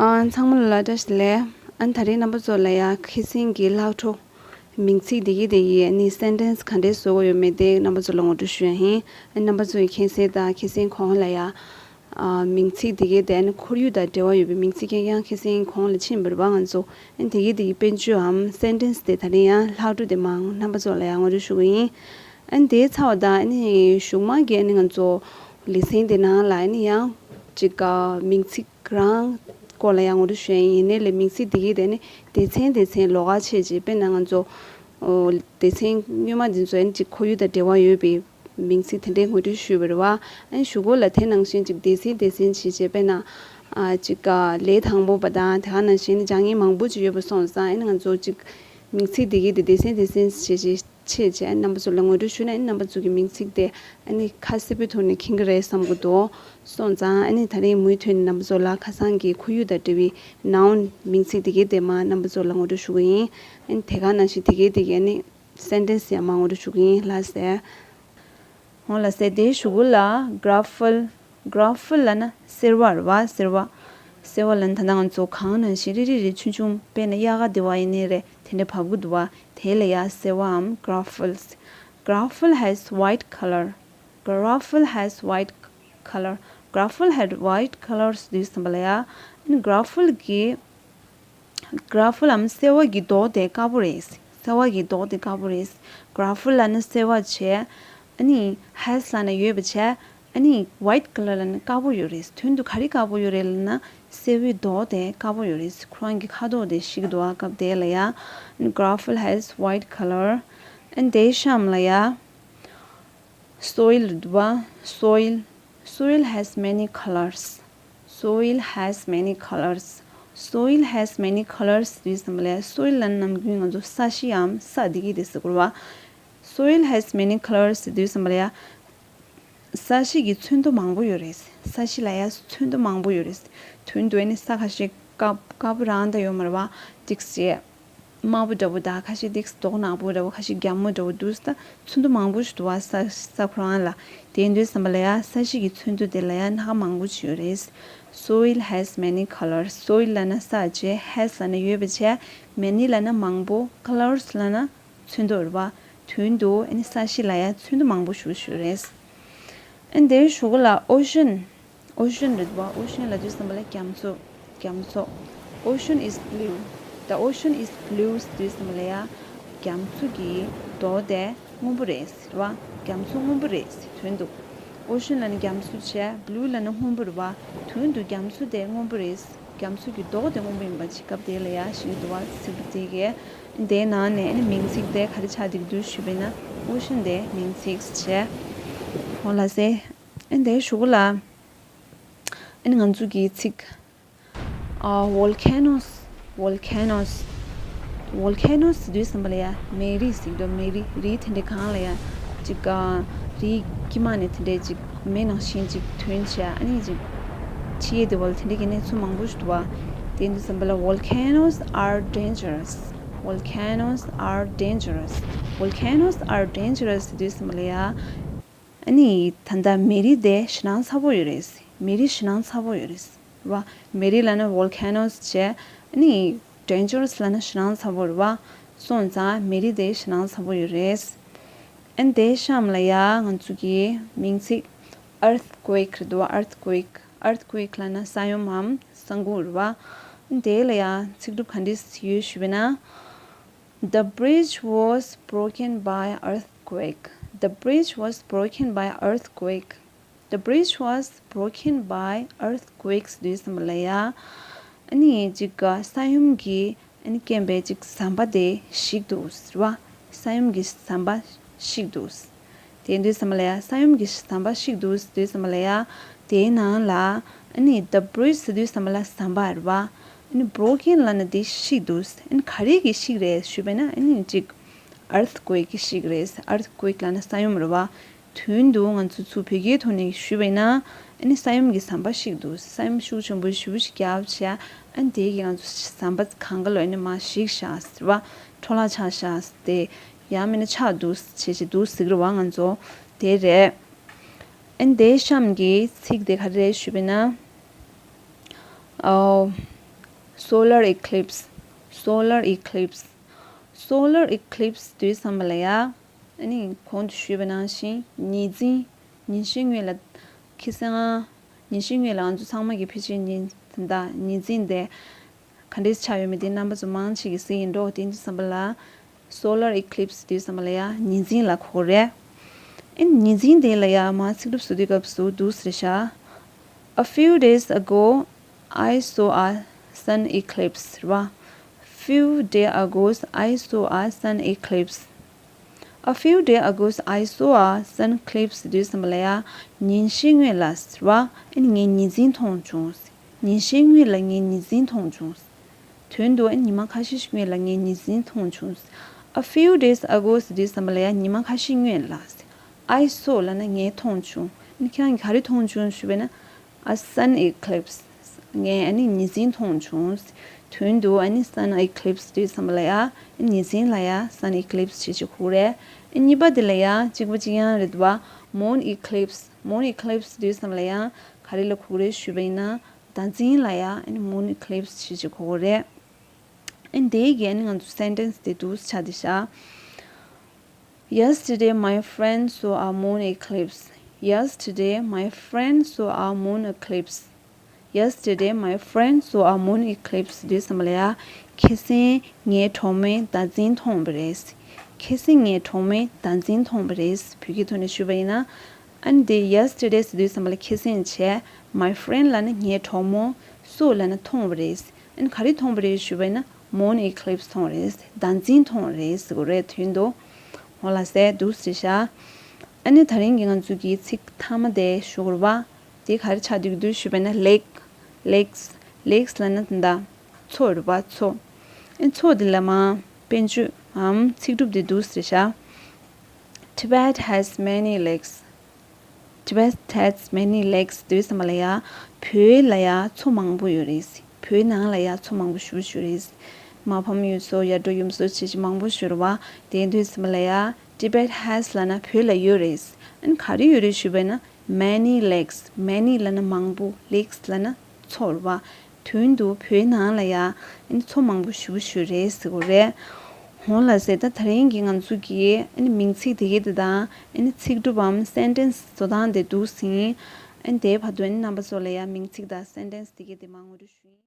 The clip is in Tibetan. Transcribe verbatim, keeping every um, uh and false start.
ཨ། ཚང་མ་ལ་བཀྲ་ཤིས་བདེ་ལེགས། ཨ། ད་རེས་རྣམ་པ་ཚོ་ལ་ཡ་ཁ་སང་གི་ལྷག་འཕྲོ། མིང་ཚིག་དེ་གི་དེ་གི་ཨ་ནི་སེན་ཊེན་སི་ག་འདྲས་བཟོ་དགོས་ཡོད་མེད་དེ་རྣམ་པ་ཚོ་ལ་ངོ་སྤྲོད་ཞུ་ཡ་ཡིན། ཨ། རྣམ་པ་ཚོ་ཡི་མཁྱེན་གསལ་ལྟར་ཁ་སང་གོང་ལ་ཡ། ཨ། མིང་ཚིག་དེ་གའི་དེ་ནི་ཁོར་ཡུག་དང་འབྲེལ་བ་ཡོད་པའི་མིང་ཚིག་རྐྱང་རྐྱང་ཁ་སང་གོང་ལ་ཕྱིན་པ་རེད་པ། ང་ཚོ་ཨ་ནི་དེ་གའི་དེ་གའི་དཔེ་བརྗོད་འམ་སེན་ཊེན་སི་དེ་ད་རིང་ཡང་ལྷག་འཕྲོ་དེ་མར་རྣམ་པ་ཚོ་ལ་ཡང་ངོ་སྤྲོད་ཞུ་གི་ཡིན། ཨ་ནི་དེའི་ཚར་བ་དང་ཨ་ནི་གཞུག་མ་གི་ཨ་ནི་ང་ཚོ་ལེ་ཚན་དེ་ནང་ལ་ཨ་ནི་ཡང་ཅིག་ག་མིང་ཚིག་རང་སྐོར་ལ་ཡང་ངོ་སྤྲོད་ཞུ་ཡ་ཡིན། ཡིན་ནའི་ལས་མིང་ཚིག་དེ་གའི་དེ་ནི་སྡེ་ཚན་སྡེ་ཚན་ལོགས་ཀ་ཕྱེ་རྗེས་དཔེར་ན་ང་ཚོ་ཨོ་སྡེ་ཚན་སྔོན་མ་འདི་ཚོ་ཨ་ནི་ཅིག་ཁོར་ཡུག་དང་འབྲེལ་བ་ཡོད་པའི་མིང་ཚིག་དེ་འདྲའི་ངོ་སྤྲོད་ཞུས་པ་རེད་པ། ཨ་ནི་གཞུག་གུ་ལ་དེ་ནང་བཞིན་ཅིག་སྡེ་ཚན་སྡེ་ཚན་བྱས་རྗེས་དཔེར་ན་ཨ་ཅིག་ག་ལས་དང་པོ་པ་དང་དེ་ག་ནང་བཞིན་སྦྱང་མཁན་མང་པོ་ཅིག་ཡོད་པ་སོང་ཙང་ཨ་ནི་ང་ཚོ་ཅིག་མིང་ཚིག་དེ་གའི་དེ་སྡེ་ཚན་སྡེ་ཚན་བྱས་རྗེས་ཕྱེ་རྗེས་ཨ་ནི་རྣམ་པ་ཚོ་ལ་ངོ་སྤྲོད་ཞུས་ན་ཨ་ནི་རྣམ་པ་ཚོ་གི་མིང་ཚིག་དེ་ཨ་ནི་ཁ་གསལ་པོའི་ཐོག་ནས་མཁྱེན་གྱི་རེད་བསམ་གྱི་འདུག་སོང་ཙང་ཨ་ནི་ད་རིང་མུ་མཐུད་ནས་རྣམ་པ་ཚོ་ལ་ཁ་སང་གི་ཁོར་ཡུག་དང་འབྲེལ་བའི་ནའུན་མིང་ཚིག་དེ་གའི་དེ་མར་རྣམ་པ་ཚོ་ལ་ངོ་སྤྲོད་ཞུ་གི་ཡིན། ཨ་ནི་དེ་ག་ནང་བཞིན་དེ་གའི་དེ་གའི་ཨ་ནི་སེན་ཊེན་སི་ཡང་མར་ངོ་སྤྲོད་ཞུ་གི་ཡིན། ལགས་སེ། འོ་ལགས་སེ། དེའི་གཞུག་གུ་ལ་གྷ་ར་ཧྥལ། གྷ་ར་ཧྥལ་ལབ་ན་སེར་བ་རེད་པ། སེར་བ། སེར་བ་ལབ་ན་ད་ལྟ་ང་ཚོ་གངས་ནང་བཞིན་རིལ་རིལ་རིལ་ཆུང་ཆུང་དཔེར་ན་དབྱར་ཁ་དེ་པ་ཡིན་ནའི་རེད་དེ་འདྲ་བབས་ཀྱི་འདུག་པ། དེ་ལ་ཡ་སེར་བའམ་གྷ་ར་ཧྥལ། Graphel has white color. Graphel has white color. Graphel has white colors དུས་ཙམ་པ་ལ་ཡ། ཨ་ནི་གྷ་ར་ཧྥལ་གྱི། གྷ་ར་ཧྥལ་ལམ་སེར་བ་གི་མདོག་དེ་དཀར་པོ་རེད། སེར་བ་གི་མདོག་དེ་དཀར་པོ་རེད། གྷ་ར་ཧྥལ་ལབ་ན་སེར་བ་བྱས། ཨ་ནི་ཧེས་ལབ་ན་ཡོད་པ་བྱས། ཨ་ནི་ཝའིཊ་ཀ་ལར་ལབ་ན་དཀར་པོ་ཡོད་རེད། དོན་དུ་ག་རེ་དཀར་པོ་ཡོད་རེད་ལབ་ན་སེར་བའི་མདོག་དེ་དཀར་པོ་ཡོད་རེད། ཁོ་རང་གི་ཁ་དོག་དེ་ཤེས་ཀྱི་འདུག་ཨ། སྐབས་དེ་ལ་ཡ། Graphel has white color. ཨ་ནི་དེའི་གཤམ་ལ་ཡ། Soil རེད་པ། Soil. Soil has many colors. Soil has many colors. Soil has many colors དུས་ཙམ་པ་ལ་ཡ། སོའིལ་ལབ་ན་ནམ་རྒྱུན་ང་ཚོ་ས་གཞི་འམ་ས་དེ་གའི་དེ་ཟེར་གྱི་རེད་པ། Soil has many colors དུས་ཙམ་པ་ལ་ཡ། ས་གཞི་གི་ཚོན་མདོག་མང་པོ་ཡོད་རེད། ས་གཞི་ལ་ཡ་ཚོན་མདོག་མང་པོ་ཡོད་རེད། དོན་དུ་ཨ་ནི་ས་ཁ་ཤས་དཀར་དཀར་པོ་རང་ད་ཡོད་མ་རེད་པ། ཏིག་ཙེ། དམར་པོ་འདྲ་པོ་དང་ཁ་ཤས་ཏིག་ཙེ་མདོག་ནག་པོ་འདྲ་པོ་ཁ་ཤས་རྒྱ་མོ་འདྲ་པོ་འདུག་ས། ཚོན་མདོག་མང་པོ་ཞིག་འདུག་པ། ས་ས་ཁོ་རང་ལ། དེ་ཡིན་དུས་ཙམ་པ་ལ་ཡ་ས་གཞི་གི་ཚོན་མདོག་དེ་ལ་ཡ་སྣ་ཁ་མང་པོ་ཞིག་ཡོད་རེད། Soil has many colors. Soil ལབ་ན་ས་བྱས། Has ལབ་ན་ཡོད་པ་བྱས། Many ལབ་ན་མང་པོ། Colors ལབ་ན་ཚོན་མདོག་རེད་པ། དོན་དུ་ཨ་ནི་ས་གཞི་ལ་ཡ་ཚོན་མདོག་མང་པོ་ཞིག་ཡོད་རེད། ཨ་ནི་དེའི་གཞུག་གུ་ལ་ཨོ་ཤན། ཨོ་ཤན་རེད་པ། ཨོ་ཤན་ལབ་དུས་ཙམ་པ་ལ་རྒྱ་མཚོ། རྒྱ་མཚོ། Ocean is blue. The ocean is blue དུས་ཙམ་པ་ལ་ཡ། རྒྱ་མཚོ་གི་མདོག་དེ་སྔོན་པོ་རེད་ཟེར་བ། རྒྱ་མཚོ་སྔོན་པོ་རེད་ཟེར་དོན་དུ། ཨོ་ཤན་ལབ་ན་རྒྱ་མཚོ་བྱས། བྷུ་ལུ་ལབ་ན་སྔོན་པོ་རེད་པ། དོན་དུ་རྒྱ་མཚོ་དེ་སྔོན་པོ་རེད། རྒྱ་མཚོ་གི་མདོག་དེ་སྔོན་པོ་ཡིན་པ་ཅིག་སྐབས་དེ་ལ་ཡ་ཞིག་འདུག་པ། ཚིག་འབྲུ་དེ་གས། དེའི་ནང་ནས་ཨ་ནི་མིང་ཚིག་དེ་ག་རེ་ཆགས་བསྡད་ཀྱི་འདུག་ཞུས་པས་ན་ཨོ་ཤན་དེ་མིང་ཚིག་བྱས། འོ་ལགས་སེ། ཨ་ནི་དེའི་གཞུག་གུ་ལ། ཨ་ནི་ང་ཚོ་གི་ཚིག་ཨ། volcanoes. Volcanoes. Volcanoes དུས་ཙམ་པ་ལ་ཡ་མེ་རི་ཟེར་གྱི་འདུག་མེ་རི། རི་དེ་འདྲའི་སྒང་ལ་ཡ། ཅིག་ག་རིའི་དཀྱིལ་མ་ནས་དེ་འདྲའི་ཅིག་མེ་ནང་བཞིན་ཅིག་ཐོན་བྱས། ཨ་ནི་ཅིག་འཆི་ཡས་དེ་བ་ལ་དེ་འདྲའི་གི་གནས་ཚུལ་མང་པོ་ཞིག་འདུག་པ། དེ་དུས་ཙམ་པ་ལ་volcanoes are dangerous. Volcanoes are dangerous. Volcanoes are dangerous དུས་ཙམ་པ་ལ་ཡ། ཨ་ནི་ད་ལྟ་མེ་རི་དེ་ཞེད་སྣང་ཚ་པོ་ཡོད་རེད། མེ་རི་ཞེད་སྣང་ཚ་པོ་ཡོད་རེད། རེད་པ། མེ་རི་ལབ་ན་volcanoes བྱས། ཨ་ནི་dangerous ལབ་ན་ཞེད་སྣང་ཚ་པོ་རེད་པ། སོང་ཙང་མེ་རི་དེ་ཞེད་སྣང་ཚ་པོ་ཡོད་རེད། ཨ་ནི་དེའི་གཤམ་ལ་ཡ་ང་ཚོ་གི་མིང་ཚིག earthquake རེད་པ། earthquake. Earthquake ལབ་ན་ས་ཡོམ་འམ་ས་འགུལ་རེད་པ། ཨ་ནི་དེ་ལ་ཡ་ཚིག་གྲུབ་ག་འདྲས་ཡོད་ཞུས་པས་ན། The bridge was broken by earthquake. The bridge was broken by earthquake. The bridge was broken by earthquakes དུས་ཙམ་པ་ལ་ཡ། ཨ་ནི་ཅིག་ག་ས་ཡོམ་གྱི་ཨ་ནི་རྐྱེན་པས་ཅིག་ཟམ་པ་དེ་བཤིག་འདུག་ཟེར་བ། ས་ཡོམ་གྱི་ཟམ་པ་བཤིག་འདུག་དེ་དུས་ཙམ་པ་ལ་ཡ་ས་ཡོམ་གྱི་ཟམ་པ་བཤིག་འདུག་དུས་ཙམ་པ་ལ་ཡ། དེའི་ནང་ལ་ཨ་ནི་the bridge ཟེར་དུས་ཙམ་པ་ལ་ཟམ་པ་རེད་པ། ཨ་ནི་broken ལབ་ན་དེ་བཤིག་འདུག་ཨ་ནི་ག་རེ་གིས་བཤིག་རེད་ཞུས་པས་ན་ཨ་ནི་ཅིག earthquake གིས་བཤིག་རེད། earthquake ལབ་ན་ས་ཡོམ་རེད་པ། དོན་དུ་ང་ཚོ་ཚུར་བོད་སྐད་ཐོག་ནས་ཞུས་པས་ན་ཨ་ནི་ས་ཡོམ་གྱི་ཟམ་པ་བཤིག་འདུག་ས་ཡོམ་ཤུགས་ཆེན་པོ་ཞེ་པོ་ཞིག་བརྒྱབ་བྱས། ཨ་ནི་དེ་གིས་ང་ཚོ་ཟམ་པ་གང་ག་ལོ་ཨ་ནི་མར་བཤིག་ཤག་ཟེར་བ། འཕྲོ་བརླག་ཆགས་ཤག་དེ་ཡང་མིན་ན་ཆགས་འདུག་བྱས་བྱས་འདུག་ཟེར་གྱི་རེད་པ་ང་ཚོ། དེ་རེད། ཨ་ནི་དེའི་གཤམ་གྱི་ཚིག་དེ་ག་རེ་རེད་ཞུས་པས་ན། ཨོ། Solar eclipse, solar eclipse, solar eclipse ཟེར་དུས་ཙམ་པ་ལ་ཡ། ཨ་ནི་གོང་དུ་ཞུས་པ་ནང་བཞིན་ཉི་འཛིན། ཉིན་ཤས་སྔོན་ལ། ཁ་སང་ཉིན་ཤས་སྔོན་ལ་ང་ཚོ་ཚང་མ་གི་ཕལ་ཆེར་ཉིན་ད་ཉི་འཛིན་དེ་ག་འདྲས་ཆགས་ཡོད་མེད་དེ་རྣམ་པ་ཚོ་མང་ཆེ་གིས་གཟིགས་ཡིན་འགྲོ། དེ་ཡིན་དུས་ཙམ་པ་ལ། Solar eclipse ཟེར་དུས་ཙམ་པ་ལ་ཡ་ཉི་འཛིན་ལ་གོ་རེད། ཨེ་ཉི་འཛིན་དེ་ལ་ཡ་མ་ཚིག་གྲུབ་བཟོ་དུས་སྐབས་སུ་འདུག་ཟེར་ཤག A few days ago, I saw a sun eclipse རེད་བ། Few day ago, I saw a sun eclipse. A few day ago, I saw a sun eclipse ཟེར་དུས་ཙམ་པ་ལ་ཡ། ཉིན་ཤས་སྔོན་ལ་ཟེར་བ། ཨ་ནི་ངས་ཉི་འཛིན་མཐོང་བྱུང་། ཉིན་ཤས་སྔོན་ལ་ངས་ཉི་འཛིན་མཐོང་བྱུང་། དོན་དུ་ཨ་ནི་ཉི་མ་ཁ་ཤས་ཤིག་སྔོན་ལ་ངས་ཉི་འཛིན་མཐོང་བྱུང་། A few days ago ཟེར་དུས་ཙམ་པ་ལ་ཡ་ཉི་མ་ཁ་ཤས་སྔོན་ལ། I saw ལབ་ན་ངས་མཐོང་བྱུང་། ཨ་ནི་ཁྱེད་རང་གིས་ག་རེ་མཐོང་བྱུང་ཞུས་པ་ན། A sun eclipse. ངས་ཨ་ནི་ཉི་འཛིན་མཐོང་བྱུང་། དོན་དུ་ཨ་ནི་sun eclipse དུས་ཙམ་པ་ལ་ཡ། ཉི་འཛིན་ལ་ཡ་sun eclipse ཞེས་བྱ་གོ་རེད། གཉིས་པ་དེ་ལ་ཡ་གཅིག་པ་གཅིག་རྐྱང་རེད་བ། Moon eclipse. Moon eclipse དུས་ཙམ་པ་ལ་ཡ་ག་རེ་ལ་གོ་རེད་ཞུས་པ་ཡིན་ན། ཟླ་འཛིན་ལ་ཡ་ཨ་ནི་moon eclipse ཞེས་བྱ་གོ་རེད། ཨ་ནི་དེའི་གི་ཨ་ནི་ང་ཚོ་sentence དེ་འདུག་ཆགས་བསྡད་ཤག Yesterday, my friend saw a moon eclipse. Yesterday, my friend saw a moon eclipse. Yesterday, my friend saw a moon eclipse དུས་ཙམ་པ་ལ་ཡ། ཁ་སང་ངའི་གྲོགས་མོས་ཟླ་འཛིན་མཐོང་བ་རེད། ཁ་སང་ངའི་གྲོགས་མོས་ཟླ་འཛིན་མཐོང་བ་རེད། བོད་སྐད་ཐོག་ནས་ཞུས་པ་ཡིན་ན། ཨ་ནི་དེ་yesterday ཟེར་དུས་ཙམ་པ་ལ་ཁ་སང་བྱས། My friend ལབ་ན་ངའི་གྲོགས་མོ། saw ལབ་ན་མཐོང་བ་རེད། ཨ་ནི་ག་རེ་མཐོང་བ་རེད་ཞུས་པ་ཡིན་ན། Moon eclipse མཐོང་རེད། ཟླ་འཛིན་མཐོང་རེད་ཟེར་གོ་རེད་དོན་དུ། འོ་ལགས་སེ་འདུག་ཟེར་ཤག་ཨ་ནི་དེ་རིང་གི་ང་ཚོ་གི་ཚིག་མཐའ་མ་དེ་ཞུ་དགོས་རེད་བ། དེ་ག་རེ་ཆགས་བསྡད་ཀྱི་འདུག་ཞུས་པ་ཡིན་ན། lake, lakes, lakes ལབ་ན་ད་མཚོ་རེད་བ། མཚོ། ཨ་མཚོ་དེ་ལ་མ་དཔེ་བརྗོད་འམ་ཚིག་གྲུབ་དེ་འདུག་ཟེར་ཤག Tibet has many lakes. Tibet has many lakes དུས་ཙམ་པ་ལ་ཡ། བོད་ལ་ཡ་མཚོ་མང་པོ་ཡོད་རེད། བོད་ནང་ལ་ཡ་མཚོ་མང་པོ་ཞེ་པོ་ཅིག་ཡོད་རེད། མ་ཕམ་ཡུལ་ཚོ། ཡར་འབྲོག་ཡུལ་ཚོ་བྱས་བྱས་མང་པོ་ཞིག་ཡོད་རེད་བ། དེ་དུས་ཙམ་པ་ལ་ཡ། Tibet has ལབ་ན་བོད་ལ་ཡོད་རེད། ཨ་ནི་ག་རེ་ཡོད་རེད་ཞུས་པ་ཡིན་ན། many lakes. Many ལབ་ན་མང་པོ། lakes ལབ་ན་མཚོ་རེད་བ། དོན་དུ་བོད་ནང་ལ་ཡ་ཨ་ནི་མཚོ་མང་པོ་ཞེ་པོ་ཅིག་ཡོད་རེད་ཟེར་གོ་རེད། འོ་ལགས་སེ། ད་དེ་རིང་གི་ང་ཚོ་གི་ཨ་ནི་མིང་ཚིག་དེ་ག་དེ་དང་། ཨ་ནི་ཚིག་གྲུབ་བམ་sentence བཟོ་སྟངས་དེ་འདུག་ཟིན། ཨ་ནི་དེའི་བར་དུ་ཨ་ནི་རྣམ་པ་ཚོ་ལ་ཡ་མིང་ཚིག་དང་sentence དེ་ག་དེ་མར་ངོ་སྤྲོད་ཞུ་ཡིན།